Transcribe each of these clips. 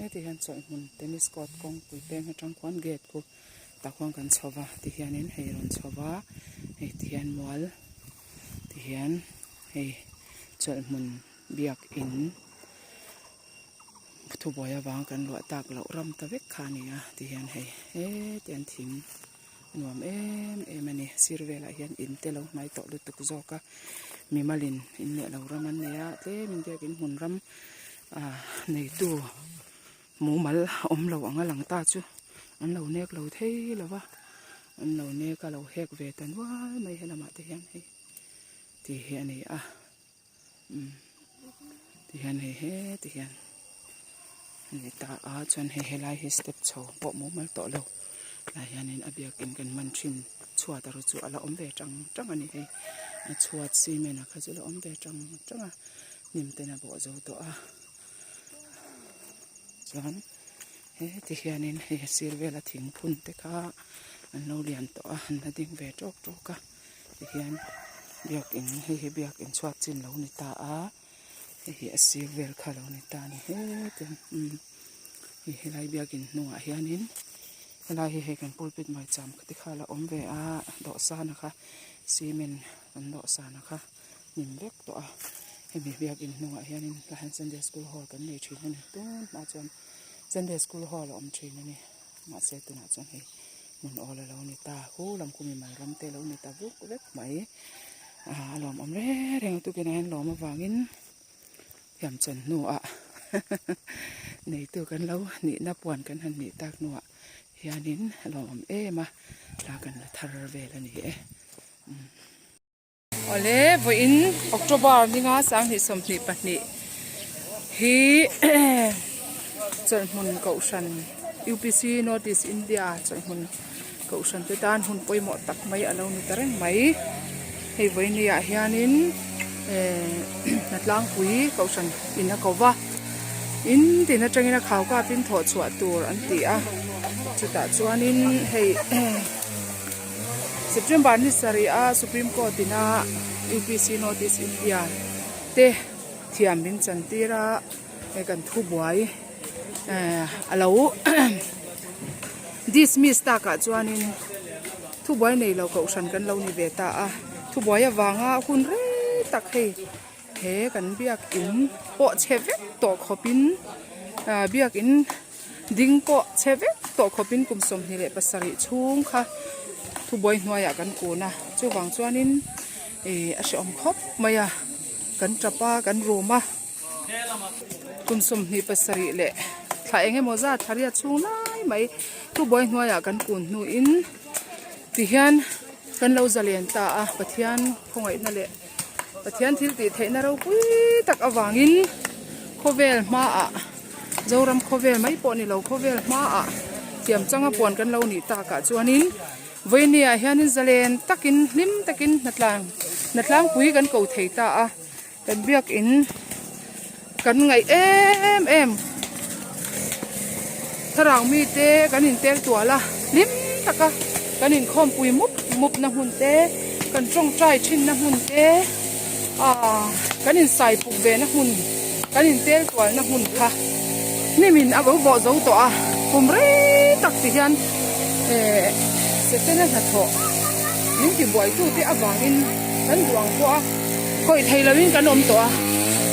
Heti hian chawlhhmun tennis court kawngpui peng atang khuan gate khu tah khuan kan chho va ti hianin hei a rawn chho va hei ti hian mual ti hian hei chawlhhmun biakin thubuai avang kan luah tak loh ram ta vek kha a ni a ti hian hei hetiang thing nuam em em a ni sir velah hian in te lo hnai tawh lutuk zawk a mimalin in leh lo ram an nei a tlemin biakin hmun ram ah neitu mumal awm lo ang a lang ta chu an lo nek lo thei lo va an lo nek a lo hek ve ta nual mai helamah te hian hei tih hi a ni a. Umm ti hian hei heti hian a ni ta a chuan hei helai hi step chho pawh mumal tawh lo tlai hianin a biakin kan man thin chhuat erawh chu a la awm ve tang tang a ni hei a chhuat cement ah kha chu a la awm ve tang tang a hnim ten a bawh zo tawh a chuan heti hianin hei a sir vela thing phun te kha an lo lian tawh a an la ding ve tawk tawk a. Tihian biakin hei hi biakin chhuat chin lo ni ta a hei hi a sir vel kha lo ni ta a ni heti ang umm hei helai biakin hnungah hianin helai hi hei kan pulpit maicham te kha a la awm ve a dawhsan a kha cement an dawhsan a kha hnim vek tawh a hemi biakin hnungah hianin tah hian sunday school hall kan nei thin a ni tun hma chuan sunday school hall a awm thin a ni mahse tunah chuan hei. Hmun awl a lo ni ta khu lam khu mimal ram te a lo ni ta vuk vek mai a lawmawm reng reng a tukin ah hian lawm avangin thiam chan hnuah neitu kan lo nihna puan kan han nih tak hnuah hianin a lawmawm em a thla kan la thar vel a ni e. Awle vawiin October ninga 2022 hi chawlhhmun kohhran UPC North East India chawlhhmun kohhran te tan hun pawimawh tak mai a lo ni ta reng mai. Hei vawiin ah hianin ehh hnatlangpui kohhran in a ko va in tin atangin a khau kapin thawh chhuah tur an ti a chutah chuanin hei. September ni sarih a Supreme Court ina UPC North East India te thiam min chan tir a hei kan thu buai eh a lo dismiss takah chuanin thubuai nei lo kohhran kan lo ni ve ta a thubuai avanga hun rei tak hei he kan biakin pawh chhe vek tawh khawpin ah biakin. Ding pawh chhe vek tawh khawpin kum 27 chhung kha thubuai hnuaiah kan kun a, chuvang chuanin ih a hrehawm khawp mai a, kan tap a, kan rum a, kum 27 leh thla eng emaw zat thla riat chhung lai mai thubuai hnuaiah kan kun hnuin tihian kan lo zalen ta a, Pathian khawngaihna leh Pathian thil tih theihna ropui tak avangin khawvel hmaah. Zoram khawvel mai pawh ni lo khawvel hmaah thiam changa puan kan lo nih takah chuanin vawinia hianin zalen takin hlim takin hnatlang hnatlangpui kan ko thei ta a kan biakin kan ngaih em em thlarau mite kan intel tual a hlim taka kan inkhawmpui mup mup na hmun te kan tawngtai thin na hmun te ah kan insai puk ve na hmun. Kan intel tualna hmun kha hnimin a lo bawh zo tawh a, kum rei tak ti hian eh Setana hnathawh min ti buaitute avangin kan duh ang pawh a khawih thei loin kan awm tawh a,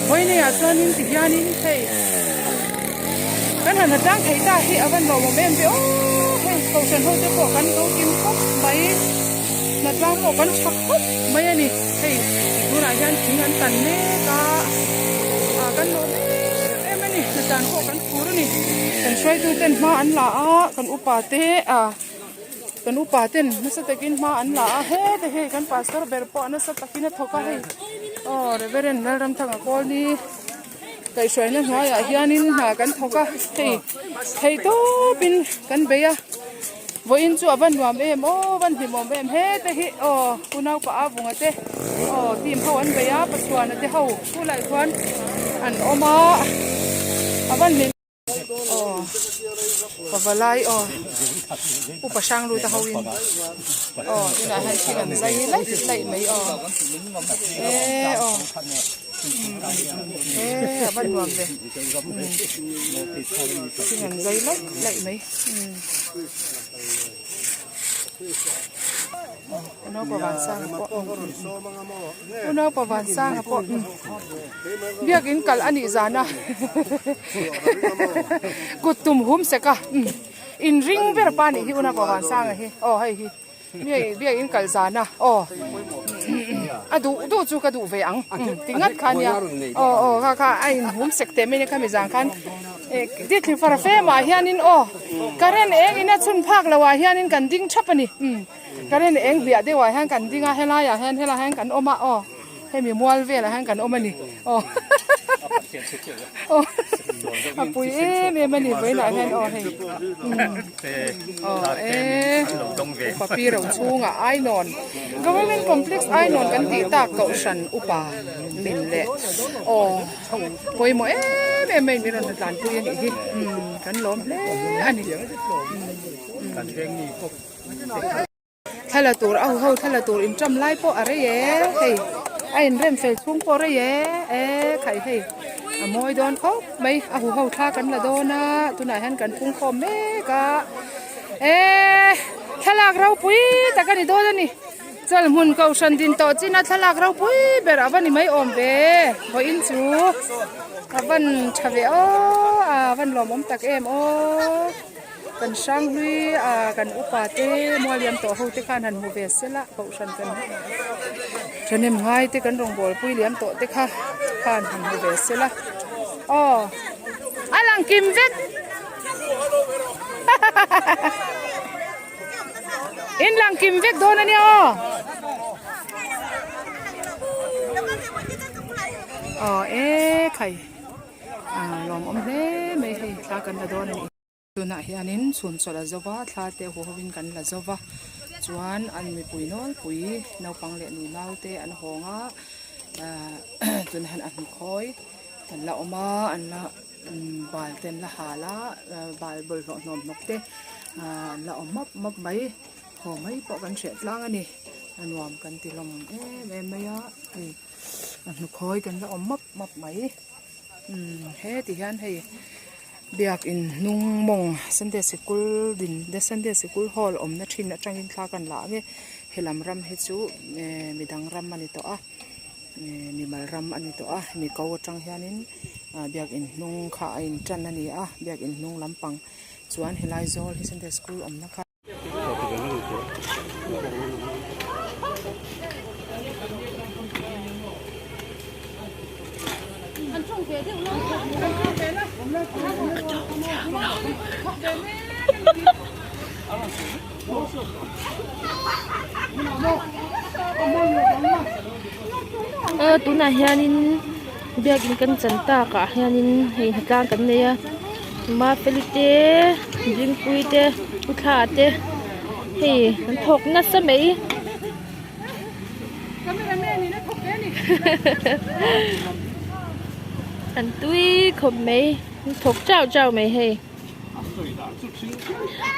vawiineiah chuanin ti hianin hei kan han hlatlang thei ta hi a van lawmawm em ve aw, hei kohhran ho te pawh kan lo kim khawp mai, hnatlang pawh kan tha khawp mai a ni. Hei tunah hian thing an tan mek a ah kan lawm em em a ni hnatlan pawh kan phur a ni kan hruaitu ten hma an la a kan upa te ah kan upa ten nasa takin hma an la a heta hei kan pastor ber pawh nasa takin a thawk a hei aw Reverend Lalramthanga Kawlni kaihhruaina hnuaiah hianin hna kan thawk a hei thei tawpin kan bei a. Vawiin chu a va nuam em aw van hlimawm em hete hi aw unaupa a vunga te aw team ho an bei a Pathuana te ho khulai khuan an awm a a van hlim aw pavalai aw upa hrang lut a ho in aw tunah hian thil an zai laih laih mai aw e aw. E a va nuam ve thing an zai laih laih mai unaupa vansanga pawh unaupa vansanga pawh biakin kal a nih zan a kut tum hum sek a inring ber pa nih hi unaupa vansanga hi aw hei hi. Biak in kal zan a aw a duh duh chu ka duh ve ang ti ngat kha nia aw aw kha kha a in hum sek teh mai a nia khami zan khan dithli far fem ah hianin aw current eng in a chhun phak loh ah hianin kan ding thap a ni current eng hliah deuh ah hian kan ding a helai ah hian helai ah hian kan awm a aw hemi mual velah hian kan awm a ni aw aw a pui em em a ni vawiinah hian aw hei. Aw e upa pi ro chhungah Ainawn Government Complex Ainawn kan tih tak kohhran upa min leh aw pawimawh em em mai min rawn tlanpui a nih hi umm kan lawm hle a ni. Thla la tur a huho thla la tur inṭam lai pawh a rei e hei a inrem fel chhung pawh a rei e e khai hei a mawi dawn khawp mai a huho thla kan la dawn a tunah hian kan phung khawm mek a e thlalak ropui tak a ni dawn a ni chawlhmun kohhran din tawh chin a thlalak ropui ber a va ni mai awm ve vawiin chu a van tha ve aw a van lawmawm tak em aw. Kan hranghlui ah kan upa te mualiam tawh ho te khan han hmu ve sel a kohhran kan thahnem ngai te kan rawngbawlpui liam tawh te kha khan han hmu ve sel a aw a lang kim vek in lang kim vek dawn a nia aw aw e khai. Ah lawmawm hle mai hei thla kan la dawn a nih tunah hianin chhun chawlh a zo va thla te hu hovin kan la zo va chuan an mipui nawlpui naupang leh nu nau te an hawng a ah tunah hian a hnukhawi an la awm a an la bal te an la hal a bal bawlhhlawh hnawm hnawk te ah an la awm map map mai haw mai pawh kan hreh tlang a ni a nuam kan ti hlawm em em mai a hei. A hnukhawi kan la awm map map mai umm heti hian hei biakin hnung mawng sunday sikul din sunday sikul hall awmna thin atangin thla kan la ang e helam ram hi chu eh midang ram a ni tawh a eh mimal ram a ni tawh a mi ko atang hianin ah biakin hnung kha a intan a ni a biakin hnung lampang chuan helai zawl hi sunday school awmna kha. Tunah hianin biakin kan chan takah hianin hei hnatlang kan nei a. Mafeli te Dingpui te Uthla te hei an thawk nasa mai an tui khawp mai an thawk chau chau mai hei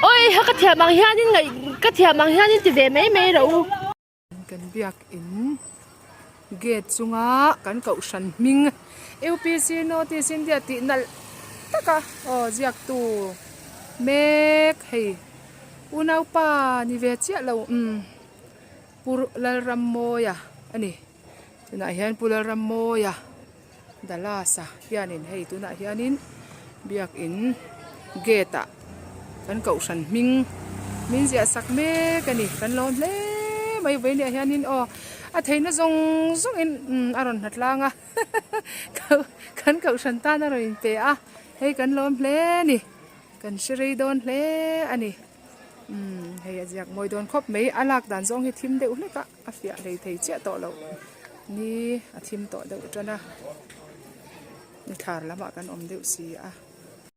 awi ha ka thiam ang hianin ngaih ka thiam ang hianin ti ve mai mai rawh u. Kan biakin gate chunga kan kohhran hming UPC Notice India tih nalh taka aw ziaktu mek hei unaupa ni ve chiah lo umm Pu Lalrammawia a ni tunah hian Pu Lalrammawia Dallas a hianin hei tunah hianin biakin gate ah kan kohhran hming min ziah sak mek a ni kan lawm hle mai vawiin ah hianin aw a theihna zawng zawngin a rawn hna tlang a kan kohhran tan a rawn inpe a hei kan lawm hle a ni kan hre rei dawn hle a ni umm hei a ziak mawi dawn khawp mai a lak dan zawng hi thim deuh hlek a. A fiah hlei thei chiah tawh loh ni a thim tawh deuh tan a ni thlar lamah kan awm deuh si a.